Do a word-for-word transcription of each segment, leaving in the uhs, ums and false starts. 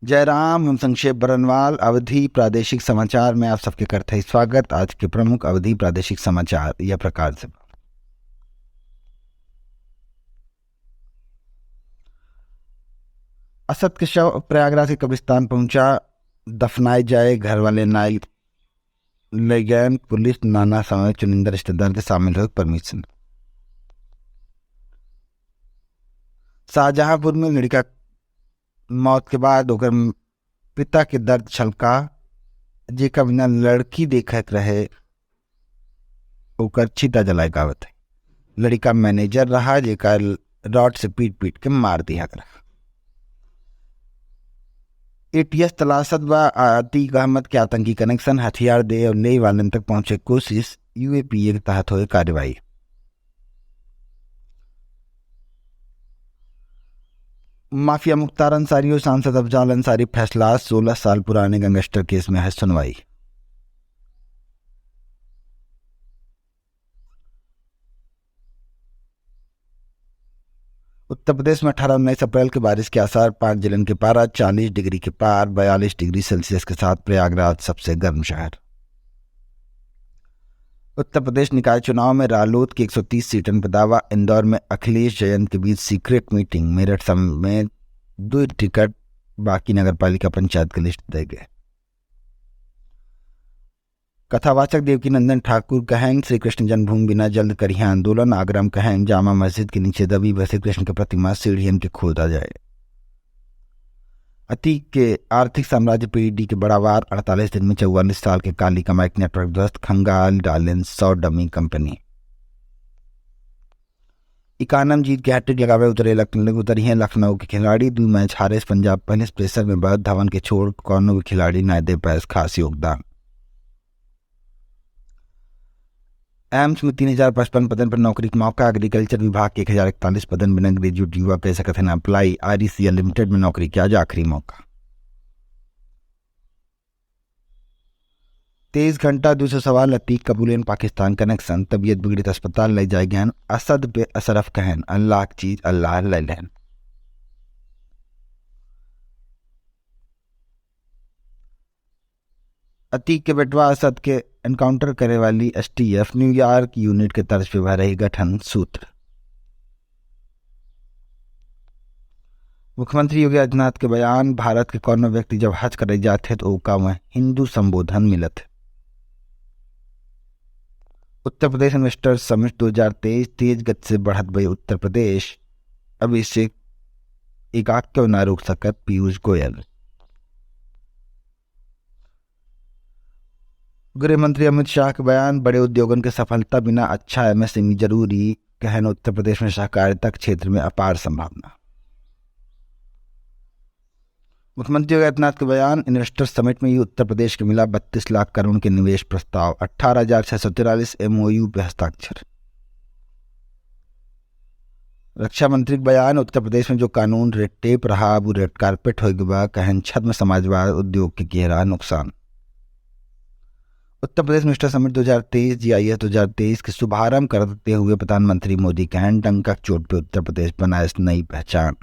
जय राम, हम संक्षेप बरनवाल। अवधी प्रादेशिक समाचार में आप सबके करत है स्वागत। आज के प्रमुख अवधी प्रादेशिक समाचार यह प्रकार से। असद के शव प्रयागराज के कब्रिस्तान पहुंचा, दफनाए जाए, घर वाले नाई ले गए, पुलिस नाना समय चुनिंदा रिश्तेदार के शामिल होए परमिशन। शाहजहांपुर में लड़का मौत के बाद ओकर पिता के दर्द छलका, जेका बिना लड़की देखे के रहे, ओकर चिता जलाए के आवत है। लड़का मैनेजर रहा, जेका रॉड से पीट पीट के मार दिया गया। एटीएस तलाशत बा अतीक अहमद के आतंकी कनेक्शन, हथियार दे और ले वालन तक पहुंचे कोशिश, यूएपीए के तहत होए कार्रवाई। माफिया मुख्तार अंसारी और सांसद अफजाल अंसारी फैसला, सोलह साल पुराने गैंगस्टर केस में है सुनवाई। उत्तर प्रदेश में अठारह उन्नीस अप्रैल के बारिश के आसार, पाँच जिलन के पारा चालीस डिग्री के पार, बयालीस डिग्री सेल्सियस के साथ प्रयागराज सबसे गर्म शहर। उत्तर प्रदेश निकाय चुनाव में रालोद के एक सौ तीस सीटन पे दावा, इंदौर में अखिलेश जयंत के बीच सीक्रेट मीटिंग, मेरठ समेत दो टिकट, बाकी नगर पालिका पंचायत के लिस्ट दे गए। कथावाचक देवकी नंदन ठाकुर कहें, श्री कृष्ण जन्मभूमि बिना जल्द करिहें आंदोलन, आगरा में कहें, जामा मस्जिद के नीचे दबी बा श्री कृष्ण के प्रतिमा, सीढ़ियन के खोदा जाए। अतीक के आर्थिक साम्राज्य पीईडी के बड़ा वार, अड़तालीस दिन में चौवालीस साल के काली कमाई के नेटवर्क ध्वस्त, खंगाल डालेन सौ डमी कंपनी। इकानम जीत के हैट्रिक लगावे उतरे लख-, उतरी हैं लखनऊ के खिलाड़ी, दो मैच हारे पंजाब, पहले प्रेशर में बाद धवन के छोड़ कौनो भी खिलाड़ी ना दे पाए खास योगदान। एम्स में तीन हजार पचपन पदन पर नौकरी के मौका, एग्रीकल्चर विभाग के एक हजार इकतालीस पदन बिना ग्रेजुएट युवा कह सकत हैं अप्लाई, आरईसीएल लिमिटेड में नौकरी के आज आखिरी मौका। तेईस घंटा दो सौ सवाल अतीक कबूलेन पाकिस्तान कनेक्शन, तबीयत बिगड़ित अस्पताल ले जाए गहन, असद पे अशरफ कहन, अल्लाह की चीज अल्लाह ले लेन। अतीक के बेटवा असद के एनकाउंटर करे वाली एसटीएफ न्यूयॉर्क यूनिट के तर्ज पे भा रही गठन सूत्र। मुख्यमंत्री योगी आदित्यनाथ के बयान, भारत के कौनो व्यक्ति जब हज करे जात है तो ओका में हिंदू संबोधन मिलत है। उत्तर प्रदेश इन्वेस्टर समिट दो हजार तेईस, तेज गति से बढ़त बे उत्तर प्रदेश, अब इसे एकाक क्यों ना रोक सकत पीयूष गोयल। गृह मंत्री अमित शाह के बयान, बड़े उद्योगन के सफलता बिना अच्छा एमएसएमई जरूरी, कहन उत्तर प्रदेश में सहकारिता के क्षेत्र में अपार संभावना। मुख्यमंत्री योगी आदित्यनाथ के बयान, इन्वेस्टर समिट में ही उत्तर प्रदेश के मिला बत्तीस लाख करोड़ के निवेश प्रस्ताव, अठारह हजार छह सौ तिरालीस एमओयू पे हस्ताक्षर। रक्षा मंत्री के बयान, उत्तर प्रदेश में जो कानून रेड टेप रहा, अब रेड कार्पेट होए के बा, कहन छद्म समाजवाद उद्योग के गहरा नुकसान। उत्तर प्रदेश इन्वेस्टर समिट दो हजार तेईस, जीआईएस दो हजार तेईस के शुभारंभ करते हुए प्रधानमंत्री मोदी कहन, डंका के चोट पे उत्तर प्रदेश बनाए नई पहचान।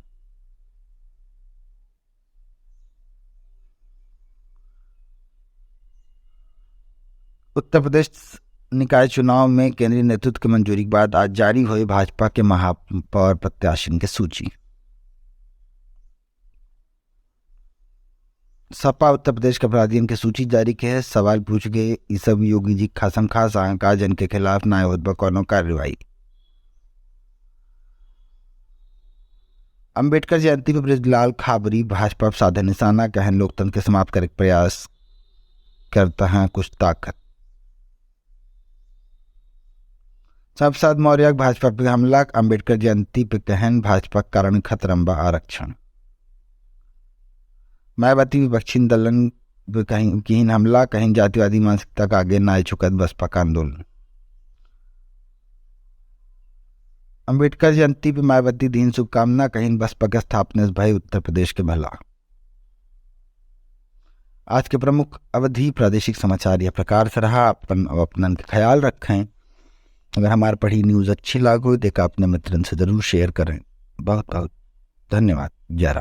उत्तर प्रदेश निकाय चुनाव में केंद्रीय नेतृत्व के मंजूरी के बाद आज जारी हुई भाजपा के महापौर प्रत्याशियों की सूची। सपा उत्तर प्रदेश के अपराधियन के सूची जारी के है। सवाल पूछ गए, ई सब योगी जी खासम खास आंका जिनके खिलाफ ना होत बा कौनो कार्रवाई। अंबेडकर जयंती पर ब्रजलाल खाबरी भाजपा पर साधे निशाना, कहन लोकतंत्र के समाप्त करे के प्रयास करता है कुछ ताकत। सबसाद मौर्य के भाजपा पे हमला, अंबेडकर जयंती पे कहन भाजपा के कारण खतरम बा आरक्षण। मायावती विपक्षी दलन पे कहीं किहिन हमला, कहीं जातिवादी मानसिकता का आगे ना झुकत बसपा का आंदोलन। अंबेडकर जयंती पे मायावती दीन शुभकामना, कहीं बसपा के स्थापना से भय उत्तर प्रदेश के भला। आज के प्रमुख अवधी प्रादेशिक समाचार यह प्रकार से रहा। अपन, अपनन के ख्याल रखें। अगर हमार पढ़ी न्यूज़ अच्छी लागो, तो एका अपने मित्रन से जरूर शेयर करें। बहुत बहुत धन्यवाद। जय राम।